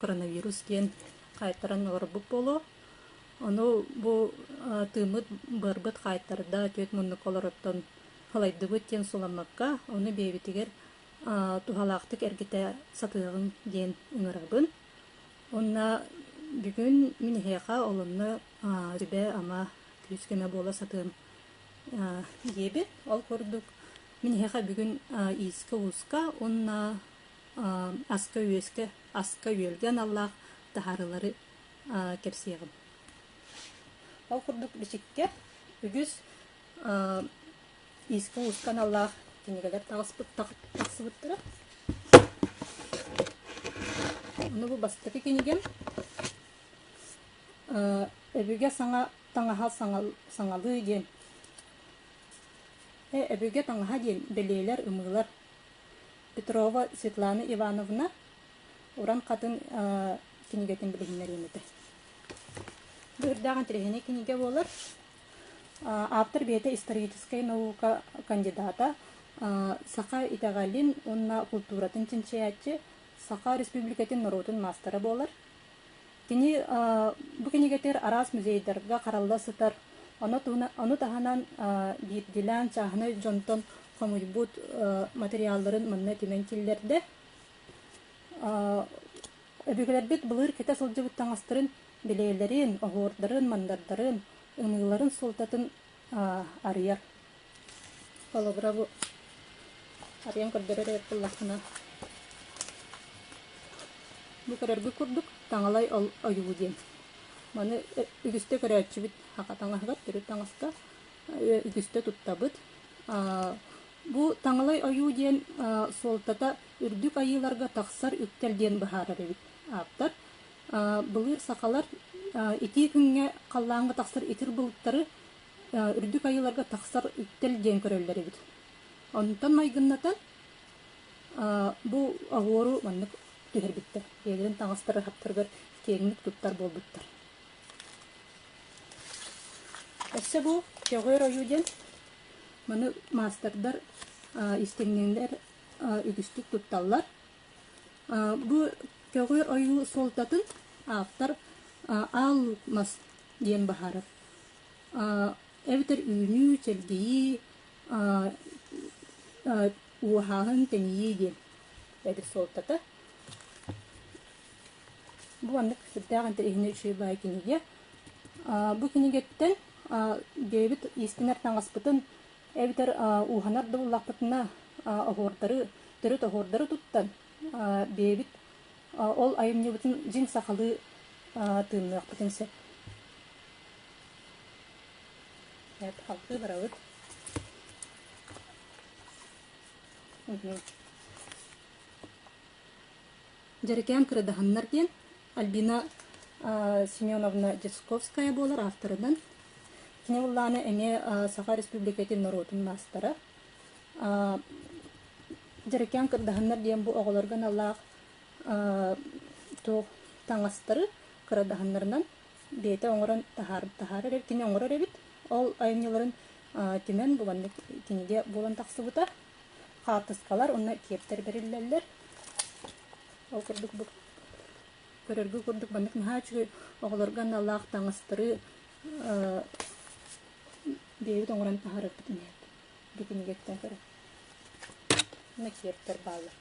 Коронавирус диэн хаайтаран олорбут буолуо. Ону бу тыыммыт быарбыт хаайтарда, түөрт муннукка олороттон халайдыбыт диэн суламмакка, ону бэйэбитигэр туһалаахтык эргитэ сатыаҕыҥ диэн ыҥырабын. Уонна бүгүн мин эһиэхэ олунна сүбэ-ама күүс-көмө буола сатыам диэбит. Ол курдук мин эһиэхэ бүгүн иискэ-ууска уонна аска-үөскэ, аска-үөлгэ аналлаах таһаарыылары кэпсиэҕим. Ол курдук бичиккэ үгүс иискэ-ууска аналлаах кинигэлэр тахсыбыттара. Ону бу бастакы кинигэм «Өбүгэ саҥа таҥаһа саҥалыы» диэн «Өбүгэ таҥаһа» диэн бэлиэлэр, ымыылар Петрова Светлана Ивановна Уран Хатын кинигэтин билиһиннэриэм этэ. Бу үрдээх интэриэһинэй кинигэ буолар. Ааптар бэйэтэ историческай наука кандидата, саха итэҕэлин уонна култууратын чинчийээччи, Саха Республикатын норуотун маастара буолар. Кини бу кинигэтигэр араас музейдарга харалла сытар, ону таһынан биирдиилээн чааһынай дьонтон хомуйбут материалларын манна түмэн киллэрдэ. Өбүгэлэрбит былыр кэтэ сылдьыбыт таҥастарын билээлэрин, оһуордарын, мандардарын, ымыыларын суолтатын арыйар. Холобура бу арыйан көрдөрөр эбит буоллаххына, бу көрөргүт курдук таҥалай ойуу диэн. Маны үгүстэ көрөөччүбүт саха таҥаһыгар, төрүт таҥаска үгүстэ туттабыт. Бу таҥалай ойуу диэн суолтата үрдүк айыыларга тахсар үктэл диэн быһаарар эбит ааптар. Былыр сахалар итии күҥҥэ халлааҥҥа тахсар итир былыттары үрдүк айыыларга тахсар үктэл диэн көрөллөр эбит. Онтон майгыннатан бу оһуору маннык түһэрбиттэр. Бэйэлэрин таҥастары хаптарыгар киэҥник туттар буолбуттар. Өссө бу көҕүөр ойуу диэн маны маастардар, истиҥнэннэр үгүстүк тутталлар. Бу көҕүөр ойуу суолтатын автор аал луук мас диэн быһаарар. Эбэтэр үүнүү, чэлгийии, уоһааһын, тэнийии диэн эбит суолтата. Бу маннык сүрдээх интэриэһинэй үчүгэй баай кинигэ. Бу кинигэттэн бэйэбит иистэнэр таҥаспытын эбэтэр ууһанар да буллахпытына оһуордары, төрүт оһуордары туттан бэйэбит ол айымньыбытын дьиҥ сахалыы тыынныахпытын сөп. Халкыы барабыт. Дьэрэкээн кырадаһыннар диэн Альбина Семеновна Дьячковская буолар авторынан. Кини буллааны эмиэ Саха Республикатын норуотун маастара. Дьэрэкээн кырдаһыннар диэн бу оҕолорго аналлаах туох таҥастары кырадаһыннарынан бэйэтэ оҥорон таһаарар эбит, кини оҥорор эбит. Ол айымньыларын түмэн бу маннык кинигэ буолан тахсыбыта. Хаартыскалар уонна киэптэр бэриллэллэр. Ол курдук бу көрөргө курдук маннык наһаа үчүгэй оҕолорго аналлаах таҥастары бэйэбит оҥорон таһаарарбытын иһит. Бу кинигэттэн көрөн. Уонна киэптэр бааллар.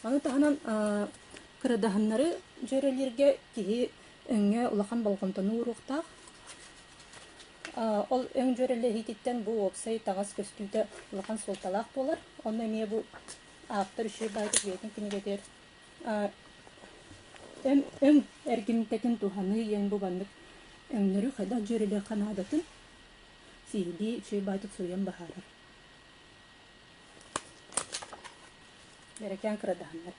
Ону таһынан кырадаһыннары дьүөрэлииргэ киһи өҥҥө улахан болҕомтону ууруохтаах. Ол өҥ дьүөрэлэһиититтэн бу уопсай таҥас көстүүтэ улахан суолталаах буолар. Онно эмиэ бу ааптар үчүгэй баайдык бэйэтин кинигэтигэр өҥ, өҥ эргимтэтин туһаныы диэн бу маннык өҥнөрү хайдах дьүөрэлиэххэ наадатын сиһилии үчүгэй баайдык суруйан быһаарар. Бэрэкээн кырадаһыннар.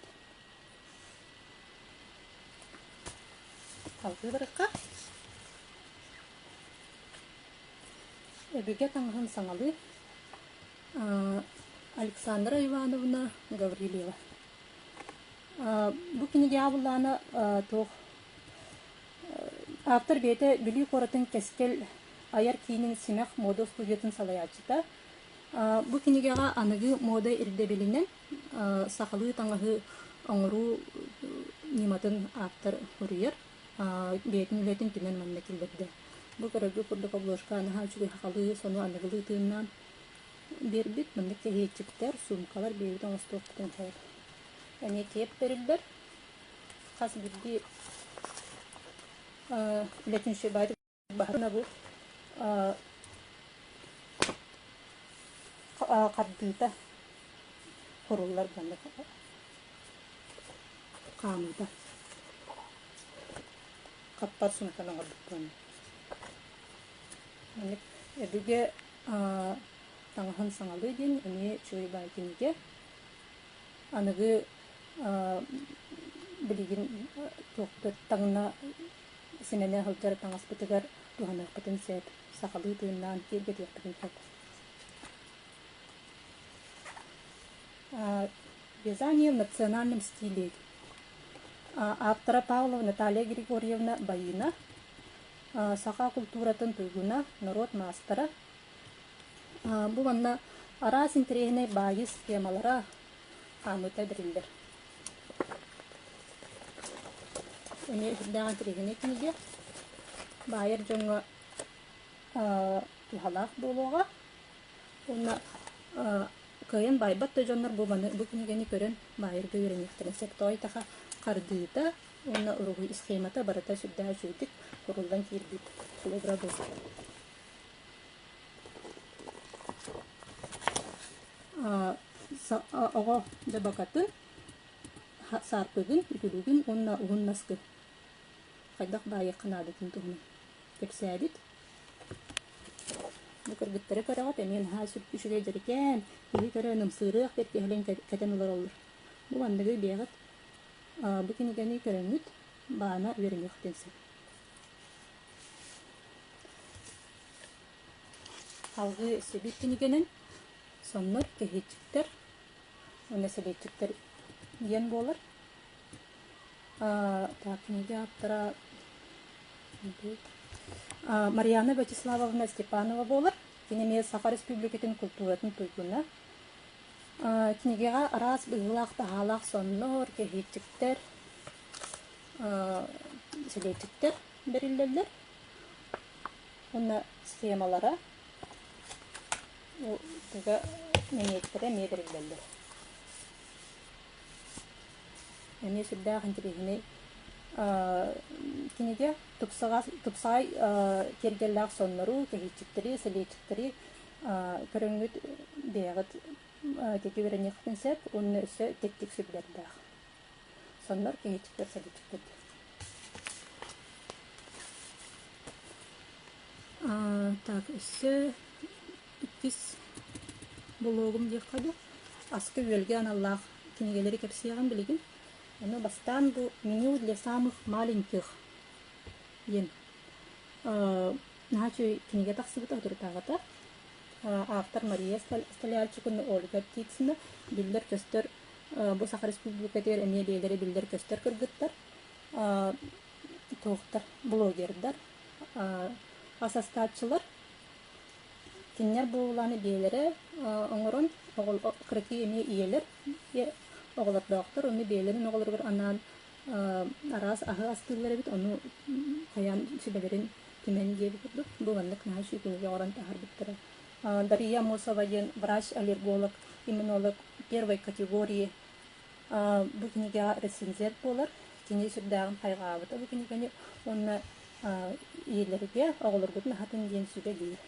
Салгыы барыахха. Өбүгэ таҥаһын саҥалыы Александра Ивановна Гаврильева. Бу кинигэ аабыллаана туох Ааптар бэйэтэ Бүлүү куоратын Кэскил айар киинин Симэх муода студиятын салайааччыта. Бу кинигэҕэ аныгы муода ирдэбилинэн сахалыы таҥаһы оҥоруу ньыматын ааптар суруйар. Бэйэтин үлэтин түмэн манна киллэрдэ. Бу көрөргө курдук обложка наһаа үчүгэй сахалыы сону аныгылыы тыыннаан биэрбит. Маннык кэһиэччиктэр, суумкалар бэйэбит оҥостуохпутун сөп. Эмиэ киэп бэриллэр. Хас биирдии үлэтин үчүгэй баһына бу хардыыта куруллар маннык хаамыыта хаппар сунтан оҥорбуппун маннык өбүгэ таҥаһын саҥалыы диэн эмиэ үчүгэй баай кинигэ аныгы билигин туохпут таҥна симэнэ сылдьар таҥаспытыгар туһаныахпытын сөп, сахалыы тыыннаан киэргэтиэхпитин сөп. Вязание в национальном стиле. Автора Павлова Наталья Григорьевна Баина, саха культуратын туйгуна, норуот маастара. Бу манна араас интэриэһинэй баайыы схемалара хаамыыта бэриллэр. Эмиэ үрдээх интэриэһинэй кинигэ. Баайар дьоҥҥо туһалаах буолуоҕа. Уонна кыайан баайбат да дьоннор бу маны бу кинигэни көрөн баайарга үөрэниэхтэрин сөп. Тоҕо диэтэххэ хардыыта уонна уруһуй схемата барыта сүрдээх үчүгэйдик куруллан киирбит холобура буолар. Оҕо дьабакатын, саарпыгын, үтүлүгүн уонна уһун наскы хайдах баайыахха наадатын туһунан кэпсээбит. Бу кыргыттары көрөҕүт, эмиэ наһаа үчүгэй дьэрикээн, киһи көрөн ымсыырыах бэркиһэлин кэтэн олороллор. Бу манныгы бэйэҕит бу кинигэни көрөҥҥүт баана үөрэниэхтин сөп. Салгыы Сибиир кинигэнэн соннор кэһиэччиктэр уонна сэлиэччиктэр диэн буолар. Так, кинигэ ааптара Марьяна Вячеславовна Степанова буолар. Кини эмиэ Саха Республикатын культуратын туйгуна. Кинигэҕэ араас быһыылаах-таһаалаах соннор, кэһиэччиктэр, сэлиэччиктэр бэриллэллэр. Уонна схемалара туга нэмиэттэрэ эмиэ бэриллэллэр. Эмиэ сүрдээх интэриэһинэй кинигэ тупсаҕай киэргэллээх соннору, кэһиэччиктэри, сэлиэччиктэри көрөҥҥүт бэйэҕит ити үөрэниэххитин сөп уонна өссө тэттик сүбэлэрдээх. Соннор кэһиэччиктэр, сэлиэччиктэр Так, өссө иккис блогум диэххэ дуу, аска-үөлгэ аналлаах кинигэлэри кэпсиэҕим билигин. Ону бастаан бу «Меню для самых маленьких» диэн наһаа үчүгэй кинигэ тахсыбыта соторутааҕыта. Автор Мария Столярчик уонна Ольга Птицына биллэр-көстөр бу Саха Республикатыгар эмиэ бэйэлэрэ биллэр-көстөр кыргыттар. Туохтар блогердар, ас астааччылар. Кинилэр буоллаҕына бэйэлэрэ оҥорон кыракый эмиэ ийэлэр оҕолордоохтор, ону бэйэлэрин оҕолоругар анаан араас аһы астыыллар эбит, ону хайаан сүбэлэрин түмэн диэбит курдук, бу маннык наһаа үчүгэй кинигэ оҥорон таһаарбыттара. Дария Амосова диэн врач-аллерголог, иммунолог первой категории бу кинигэҕэ рецензент буолар. Кини сүрдээҕин хайҕаабыта бу кинигэни уонна ийэлэргэ оҕолоргутун аһатын диэн сүбэлиир.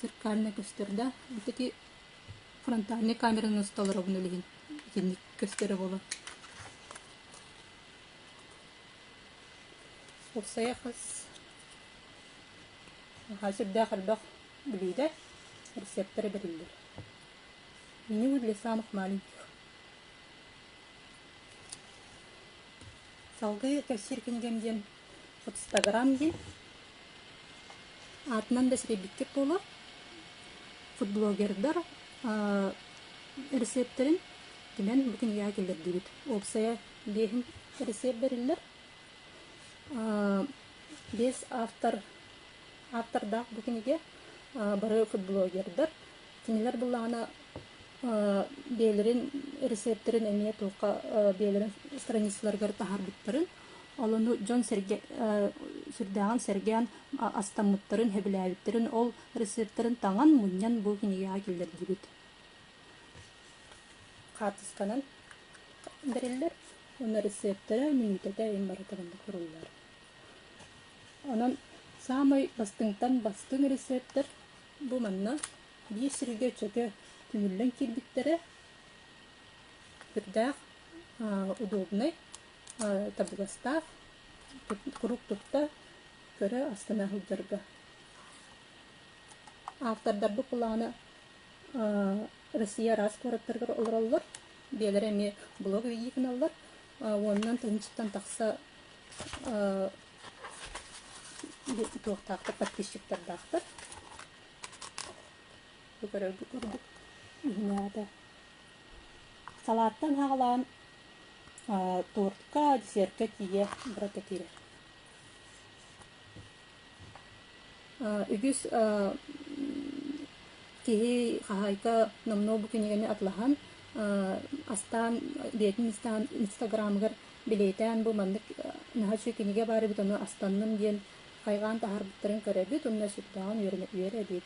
Зеркально көстөр да, ити фронтальный камераны усталаробун илигин итинник көстөрө буолар. Уопсайа хас сүрдээх элбэх бүлүүдэ рецептэрэ бэриллэр. Меню для самых маленьких. Салгыы кэпсиир кинигэм диэн Фудстаграм диэн. Аатынан да сирэйбиккит буолуо. Фудблогердар рецептэрин түмэн бу кинигэҕэ киллэрдибит. Уопсайа биэһин рецепт бэриллэр. Биэс автор автордаах бу кинигэ. Бары фудблогердар. Кинилэр буллаҕына бэйэлэрин рецептэрин эмиэ туохха бэйэлэрин страницаларыгар таһаарбыттарын, ол ону дьон-сэргэ сүрдээҕин сэргээн астаммыттарын, сөбүлээбиттэрин ол рецептэрин таҥан, мунньан бу кинигэҕэ киллэрдибит. Хаартысканан бэриллэр уонна рецептэрэ, мүнүүтэтэ им барыта маннык суруллар. Онон саамай бастыҥтан бастыҥ рецептэр бу манна биир сиргэ чөкө түмүллэн киирбиттэрэ сүрдээх удобнай, табыгастаах, куруук тутта, көрө, астына сылдьарга. Автордарбыт былаана Россия араас куораттарыгар олороллор, бэйэлэрэ эмиэ блог ыйыы гыналлар, уонунан тыһыынчаттан тахса туохтаахтар, подписчиктардаахтар. Бу көрөргүт курдук иһинээҕитэ. Салааттан саҕалаан тортка, десертка тиийэ барыта киирэр. Үгүс киһи хаһаайка номнуо бу кинигэни атылаһан, астаан бэйэтин инстаграмыгар билиэтээн бу маннык наһаа үчүгэй кинигэ баар эбит, ону астанным диэн хайҕаан таһаарбыттарын көрөбүт уонна сүрдээҕин үөрэбит.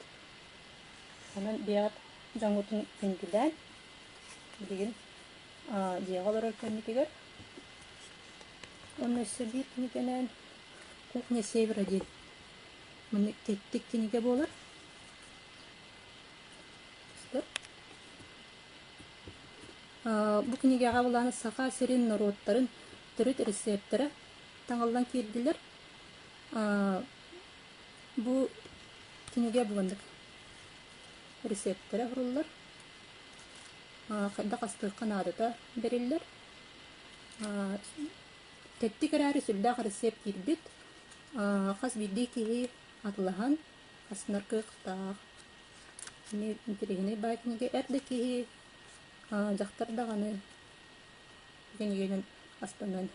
Онон бэйэҕит дьоҥҥутун күндүлээн, билигин дьиэҕэ олорор кэммитигэр уонна өссө биир кинигэнэн «Кухня Севера» диэн маннык тэттик кинигэ буолар. Бу кинигэҕэ былаан Саха сирин норуоттарын төрүт рецептэрэ таҥыллан киирдилэр. Бу кинигэ буланнык рецептэрэ суруллар. Хайдах астыахха наадата бэриллэр. Тэттик эрээри сүрдээх рецепт киирбит. Хас биирдии киһи атылаһан астынар кыахтаах. Эмиэ интэриэһинэй баай кинигэ. Эр да киһи, дьахтар даҕаны кинигэнэн астаныан.